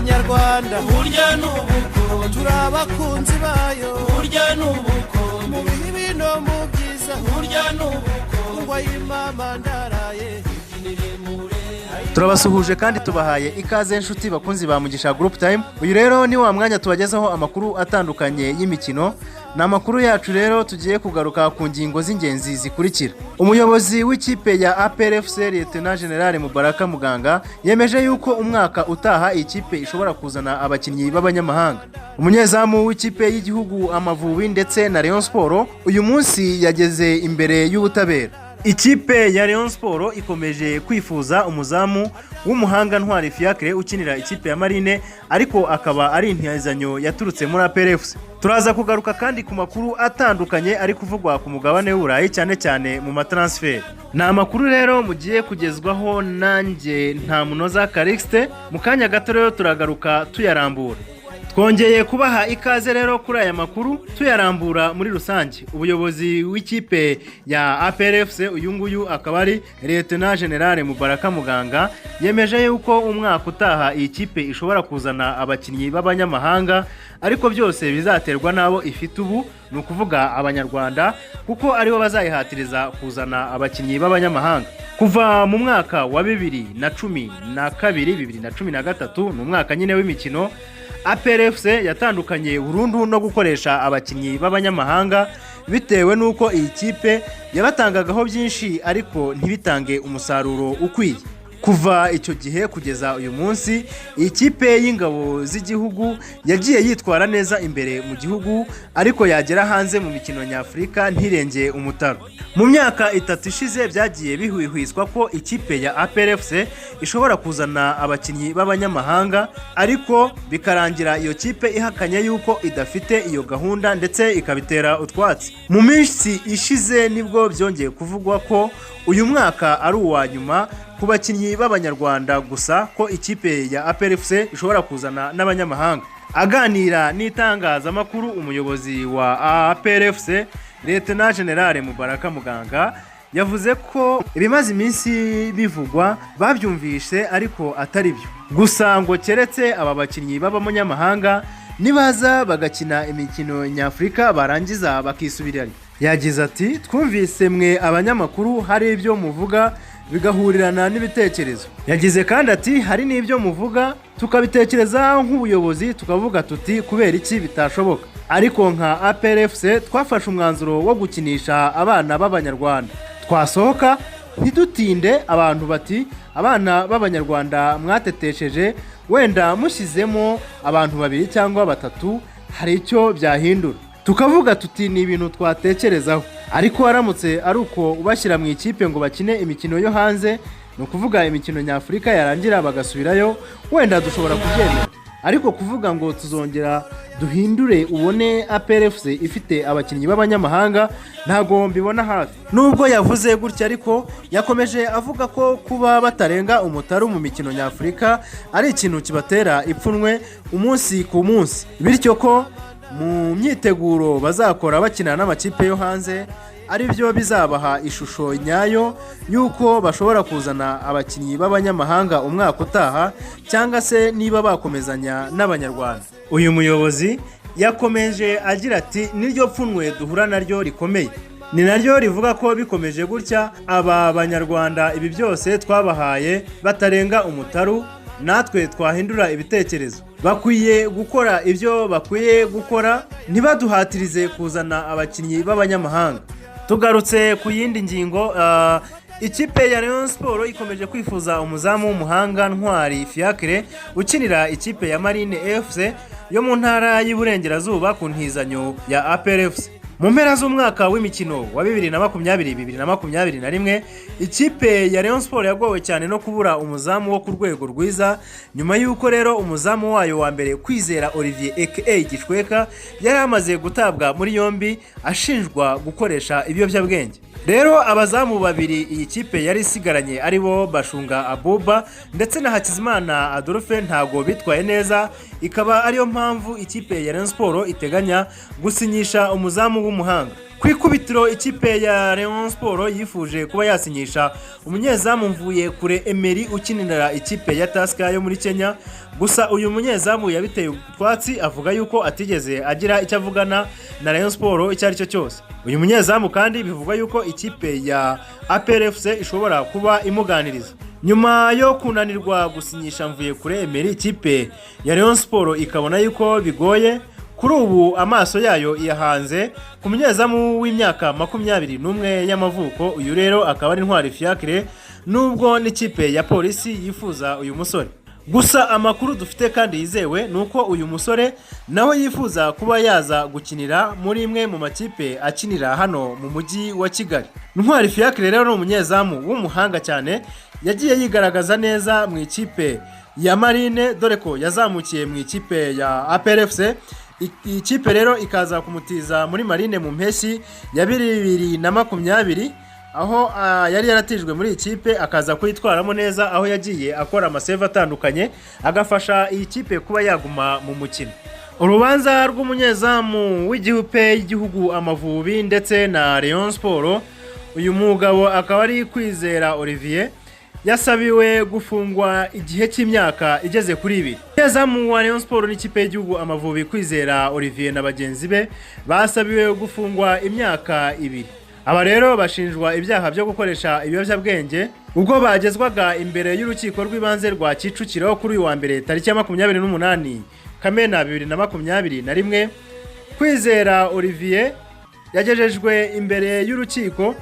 Abanyarwanda. Burya ni ubukombe. Turi abakunzi bayo. Burya ni ubukombe. Mu bibi no mu byiza. Burya ni ubukombe. Ngo ayimama ndaraye. Turabasuhuje kandi tubahaye ikaze, inshuti bakunzi ba Mugisha Group Time. Uyu rero ni wa mwanya tubagezaho amakuru atandukanye y'imikino. Ni amakuru yacu rero tugiye kugaruka ku ngingo z'ingenzi zikurikira: umuyobozi w'ikipe ya APR FC, Lieutenant General Mubaraka Muganga, yemeje yuko umwaka utaha iyi kipe ishobora kuzana abakinnyi b'abanyamahanga. Umunyezamu w'ikipe y'igihugu Amavubi ndetse na Rayon Sport uyu munsi yageze imbere y'ubutabera. Ikipe ya Rayon Sport ikomeje kwifuza umuzamu w'umuhanga Ntwari Fiacre ukinira ikipe ya Marine, ariko akaba ari intizanyo yaturutse muri APR FC. Turaza kugaruka kandi ku makuru atandukanye ari kuvugwa ku mugabane w'Uburayi, cyane cyane mu matransfer. Ni amakuru rero mugiye kugezwaho nanjye Nta Munoza Calixte. Mu kanya gato rero turagaruka tuyarambura. Twongeye kubaha ikaze rero kuri aya makuru tuyarambura muri rusange. Ubuyobozi w'ikipe ya APR FC, uyu nguyu akaba ari Lieutenant General Mubaraka Muganga, yemeje yuko umwaka utaha iyi kipe ishobora kuzana abakinnyi b'abanyamahanga, ariko byose bizaterwa n'abo ifite ubu, ni ukuvuga Abanyarwanda, kuko aribo bazayihatiriza kuzana abakinnyi b'abanyamahanga. Kuva mu mwaka wa 2012, 2013, ni umwaka nyine w'imikino, APR FC yatandukanye burundu no gukoresha abakinnyi b'abanyamahanga, bitewe n'uko iyi kipe yabatangagaho byinshi ariko ntibitange umusaruro ukwiye. Kuva icyo gihe kugeza uyu munsi, iyi kipe y'ingabo z'igihugu yagiye yitwara neza imbere mu gihugu, ariko yagera hanze mu mikino nyafurika ntirenge umutaro. Mu myaka 3 ishize byagiye bihwihwiswa ko ikipe ya APR FC ishobora kuzana abakinnyi b'abanyamahanga, ariko bikarangira iyo kipe ihakanye yuko idafite iyo gahunda, ndetse ikabitera utwatsi. Mu minsi ishize nibwo byongeye kuvugwa ko uyu mwaka ari uwa nyuma ku bakinnyi b'Abanyarwanda gusa, ko ikipe ya APR FC ishobora kuzana n'abanyamahanga. Aganira n'itangazamakuru, umuyobozi wa APR FC, Lieutenant General Mubaraka Muganga, yavuze ko ibimaze iminsi bivugwa babyumvise ariko atari byo gusa, ngo keretse aba bakinnyi b'abanyamahanga nibaza bagakina imikino nyafurika barangiza bakisubirira. Yagize ati: "Twumvise mwe abanyamakuru hari ibyo muvuga bigahurirana n'ibitekerezo." Yagize kandi ati: "Hari n'ibyo muvuga tukabitekereza nk'ubuyobozi, tukavuga tuti kubera iki bitashoboka? Ariko nka APR FC twafashe umwanzuro wo gukinisha abana b'Abanyarwanda, twasohoka ntidutinde abantu bati abana b'Abanyarwanda mwatetesheje, wenda mushyizemo abantu babiri cyangwa batatu hari icyo byahindura. Tukavuga tuti ni ibintu twatekerezaho, ariko waramutse ari uko ubashyira mu ikipe ngo bakine imikino yo hanze, ni ukuvuga imikino nyafurika, yarangira bagasubirayo, wenda dushobora kubyemera. Ariko kuvuga ngo tuzongera duhindure ubone APR FC ifite abakinnyi b'abanyamahanga, ntabwo mbibona hafi." Nubwo yavuze gutya ariko, yakomeje avuga ko kuba batarenga umutaru mu mikino nyafurika ari ikintu kibatera ipfunwe umunsi ku munsi, bityo ko mu myiteguro bazakora bakina n'amakipe yo hanze ari byo bizabaha ishusho nyayo y'uko bashobora kuzana abakinnyi b'abanyamahanga umwaka utaha, cyangwa se niba bakomezanya n'Abanyarwanda. Uyu muyobozi yakomeje agira ati: "Niryo pfunwe duhura naryo rikomeye, ni naryo rivuga ko bikomeje gutya, aba Banyarwanda ibi byose twabahaye batarenga umutaru, natwe twahindura ibitekerezo. Bakwiye gukora ibyo bakwiye gukora, ntibaduhatirize kuzana abakinnyi b'abanyamahanga." Tugarutse ku yindi ngingo, ikipe ya Rayon Sport ikomeje kwifuza umuzamu w'umuhanga Ntwari Fiacre ukinira ikipe ya Marine FC yo mu ntara y'Iburengerazuba ku ntizanyo ya APR FC. Mu mpera z'umwaka w'imikino wa 2020, 2021, ikipe ya Rayon Sport yagowe cyane no kubura umuzamu wo ku rwego rwiza, nyuma y'uko rero umuzamu wayo wa mbere, Kwizera Olivier aka Gishweka, yari amaze gutabwa muri yombi ashinjwa gukoresha ibiyobyabwenge. Rero abazamu babiri iyi kipe yari isigaranye, ari bo Bashunga Abuba ndetse na Hakizimana Adolphe, ntago bitwaye neza, ikaba ariyo mpamvu ikipe ya Rayon Sport iteganya gusinyisha umuzamu w'umuhanga. Ku ikubitiro, ikipe ya Rayon Sport yifuje kuba yasinyisha umunyezamu Mvuyekure Emery ukinira ikipe ya Tusker yo muri Kenya. Gusa uyu munyezamu yabiteye utwatsi, avuga yuko atigeze agira icyo avugana na Rayon Sport icyo ari cyo cyose. Uyu munyezamu kandi bivugwa yuko ikipe ya APR FC ishobora kuba imuganiriza. Nyuma yo kunanirwa gusinyisha Mvuyekure Emery, ikipe ya Rayon Sport ikabona yuko bigoye. Kuri ubu amaso yayo iyahanze ku munyezamu w'imyaka 21 y'amavuko. Uyu rero akaba ari Ntwari Fiacre, nubwo n'ikipe ya Polisi yifuza uyu musore. Gusa amakuru dufite kandi yizewe ni uko uyu musore nawe yifuza kuba yaza gukinira muri imwe mu makipe akinira hano mu mujyi wa Kigali. Ntwari Fiacre rero ni umunyezamu w'umuhanga cyane, yagiye yigaragaza neza mu ikipe ya Marine, dore ko yazamukiye mu ikipe ya APR FC. Iyi kipe rero ikaza kumutiza muri Marine mu mpeshyi ya 2020, aho yari yaratijwe muri iyi kipe, akaza kuyitwaramo neza, aho yagiye akora amasave atandukanye, agafasha iyi kipe kuba yaguma mu mukino. Urubanza rw'umunyezamu w'igihupe y'igihugu Amavubi ndetse na Rayon Sport, uyu mugabo akaba ari Kwizera Olivier, yasabiwe gufungwa igihe cy'imyaka igeze kuri 2. Umunyezamu wa Rayon Sport n'ikipe y'igihugu Amavubi, Kwizera Olivier, na bagenzi be basabiwe gufungwa imyaka 2. Aba rero bashinjwa ibyaha byo gukoresha ibiyobyabwenge. Ubwo bagezwaga imbere y'urukiko rw'ibanze rwa Kicukiro kuri uyu wa mbere tariki ya 28 Kamena 2021, Kwizera Olivier yagejejwe imbere y'urukiko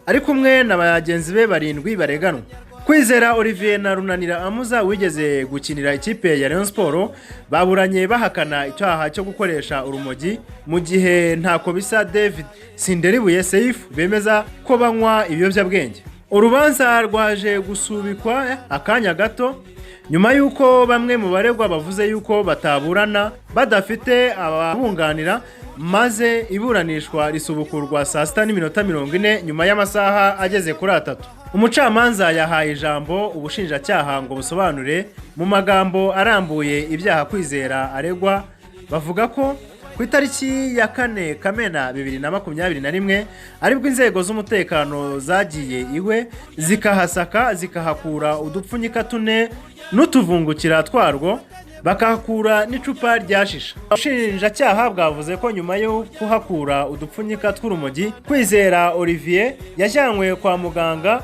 ari kumwe na bagenzi be barindwi bareganwa. Kwizera Olivier na Runanira Amuza wigeze gukinira ikipe ya Rayon Sport baburanye bahakana icyaha cyo gukoresha urumogi, mu gihe Ntakobisa David, Sinderibuye Seif bemeza ko banywa ibiyobyabwenge. Urubanza rwaje gusubikwa akanya gato nyuma y'uko bamwe mu baregwa bavuze yuko bataburana badafite ababunganira, maze iburanishwa risubukurwa saa 6:40, nyuma y'amasaha ageze kuri 3. Umucamanza yahaye ijambo ubushinjacyaha ngo busobanure mu magambo arambuye ibyaha Kwizera aregwa. Bavuga ko ku itariki ya 4 Kamena 2021 aribwo inzego z'umutekano zagiye iwe zikahasaka, zikahakura udupfunyika tune n'utuvungukira twarwo, bakahakura n'icupa rya shisha. Ubushinjacyaha bwavuze ko nyuma yo kuhakura udupfunyika tw'urumogi, Kwizera Olivier yajyanywe kwa muganga,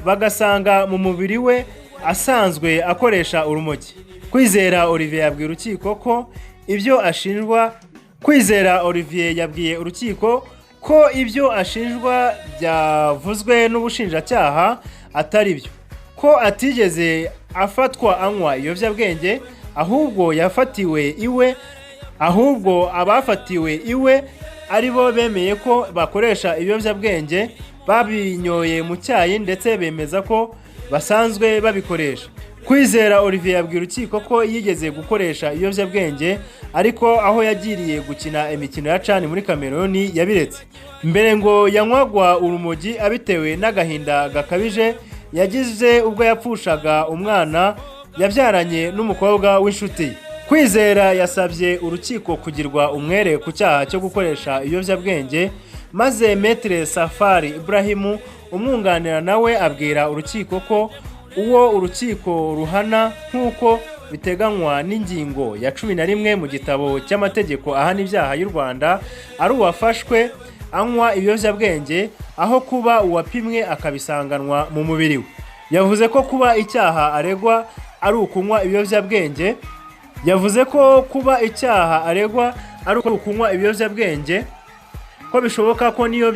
bagasanga mu mubiri we asanzwe akoresha urumogi. Kwizera Olivier yabwiye urukiko ko ibyo ashinjwa Kwizera Olivier yabwiye urukiko ko ibyo ashinjwa byavuzwe n'ubushinjacyaha atari byo, ko atigeze afatwa anywa ibiyobyabwenge, ahubwo yafatiwe iwe, ahubwo abafatiwe iwe ari bo bemeye ko bakoresha ibiyobyabwenge, babinyoye mu cyayi, ndetse bemeza ko basanzwe babikoresha. Kwizera Olivier yabwiye urukiko ko yigeze gukoresha ibiyobyabwenge, ariko aho yagiriye gukina imikino ya CHAN muri Cameroon yabiretse. Mbere ngo yanywagwa urumogi abitewe n'agahinda gakabije yagize ubwo yapfushaga umwana yabyaranye n'umukobwa w'inshuti ye. Kwizera yasabye urukiko kugirwa umwere ku cyaha cyo gukoresha ibiyobyabwenge, maze Maître Safari Ibrahimu umwunganira nawe abwira urukiko ko uwo urukiko ruhana nk'uko biteganywa n'ingingo ya 11 mu gitabo cy'amategeko ahana ibyaha y'u Rwanda ari uwafashwe anywa ibiyobyabwenge, aho kuba uwapimwe akabisanganwa mu mubiri we. Yavuze ko kuba icyaha aregwa ari ukunywa ibiyobyabwenge Yavuze ko kuba icyaha aregwa ari ukunywa ibiyobyabwenge, ko bishoboka ko niyo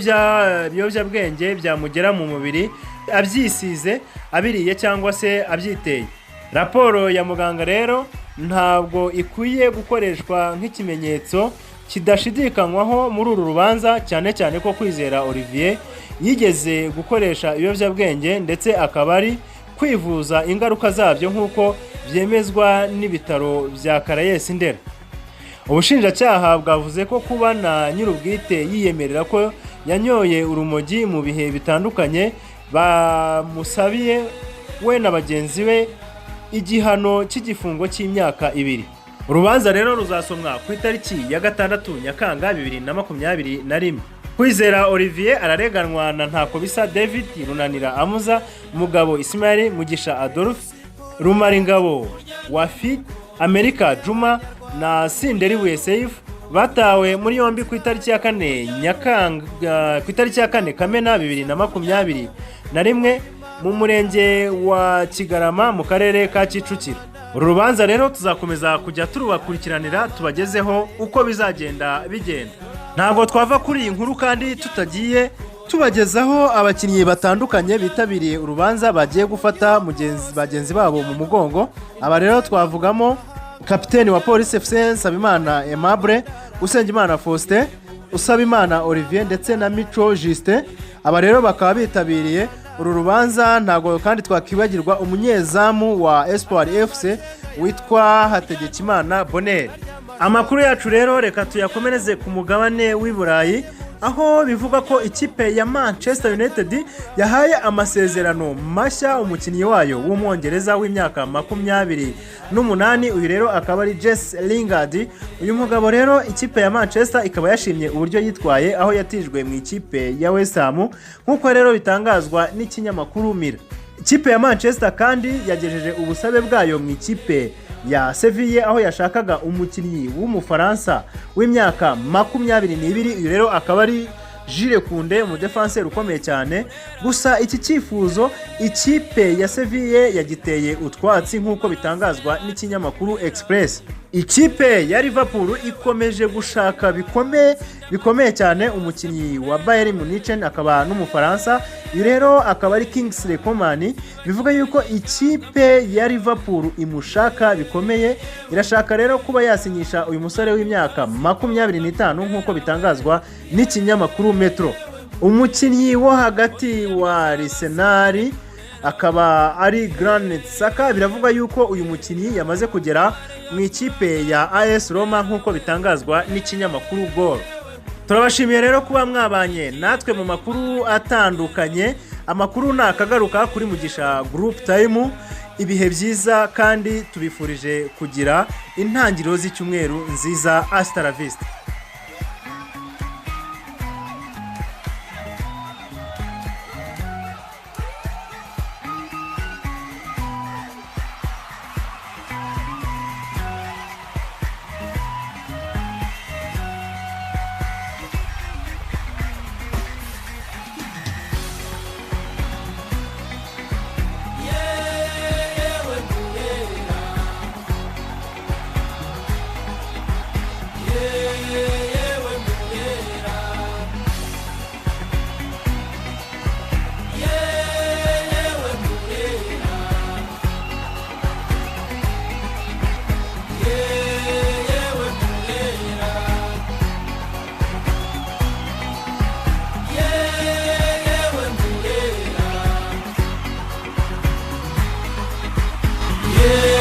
biyobyabwenge byamugera mu mubiri abyisize, abiriye cyangwa se abyiteye. Raporo ya muganga rero ntabwo ikwiye gukoreshwa nk'ikimenyetso kidashidikanywaho muri uru rubanza, cyane cyane ko Kwizera Olivier yigeze gukoresha ibiyobyabwenge, ndetse akaba ari kwivuza ingaruka zabyo nk'uko byemezwa n'ibitaro bya Caraes Ndera. Ubushinjacyaha bwavuze ko kuba na nyir'ubwite yiyemerera ko yanyoye urumogi mu bihe bitandukanye, bamusabiye we na bagenzi be igihano cy'igifungo cy'imyaka 2. Urubanza rero ruzasomwa ku itariki ya 6 Nyakanga 2021. Kwizera Olivier arareganwa na Ntakobisa David, Runanira Amuza, Mugabo Ismail, Mugisha Adolphe, Rumaringabo Wafi, Amerika Juma na Sinderibuye Seif batawe muri yombi ku itariki ya 4 Nyakanga, ku itariki ya 4 Kamena 2021 mu murenge wa Kigarama mu karere ka Kicukiro. Uru rubanza rero tuzakomeza kujya turubakurikiranira tubagezeho uko bizagenda bigenda. Ntabwo twava kuri iyi nkuru kandi tutagiye tubagezaho abakinnyi batandukanye bitabiriye urubanza bagiye gufata bagenzi babo mu mugongo. Aba rero twavugamo kapiteni wa Police FC Nsabimana Aimable, Usengimana Faustin, Usabimana Olivier ndetse na Mico Justin. Aba rero bakaba bitabiriye uru rubanza. Ntabwo kandi twakibagirwa umunyezamu wa Espoir FC witwa Hategekimana Bonheur. Amakuru yacu rero reka tuyakomereze ku mugabane w'i Burayi, aho bivugwa ko ikipe ya Manchester United yahaye amasezerano mashya umukinnyi wayo w'umwongereza w'imyaka 28. Uyu rero akaba ari Jesse Lingard. Uyu mugabo rero ikipe ya Manchester ikaba yashimye uburyo yitwaye aho yatijwe mu ikipe ya West Ham, nk'uko rero bitangazwa n'ikinyamakuru Mirror. Ikipe ya Manchester kandi yagejeje ubusabe bwayo mu ikipe ya Sevilla, aho yashakaga umukinnyi w'umufaransa w'imyaka 22. Uyu rero akaba ari Jules Koundé, umudefanseri ukomeye cyane. Gusa iki cyifuzo ikipe ya Sevilla yagiteye utwatsi, nk'uko bitangazwa n'ikinyamakuru Express. Ikipe ya Liverpool ikomeje gushaka bikomeye cyane umukinnyi wa Bayern Munich akaba n'umufaransa. Uyu rero akaba ari Kingsley Coman. Bivuga yuko ikipe ya Liverpool imushaka bikomeye, irashaka rero kuba yasinyisha uyu musore w'imyaka 25, nk'uko bitangazwa n'ikinyamakuru Metro. Umukinnyi wo hagati wa Arsenal akaba ari Granit Xhaka. Biravugwa yuko uyu mukinnyi yamaze kugera mu ikipe ya AS Roma, nk'uko bitangazwa n'ikinyamakuru Goal. Turabashimiye rero kuba mwabanye natwe mu makuru atandukanye. Amakuru ni akagaruka kuri Mugisha Group Time. Ibihe byiza kandi tubifurije kugira intangiriro z'icyumweru nziza. Hasta la vista. Yewe Burera, yewe Burera, yewe Burera, yewe Burera, yewe Burera. Yeah.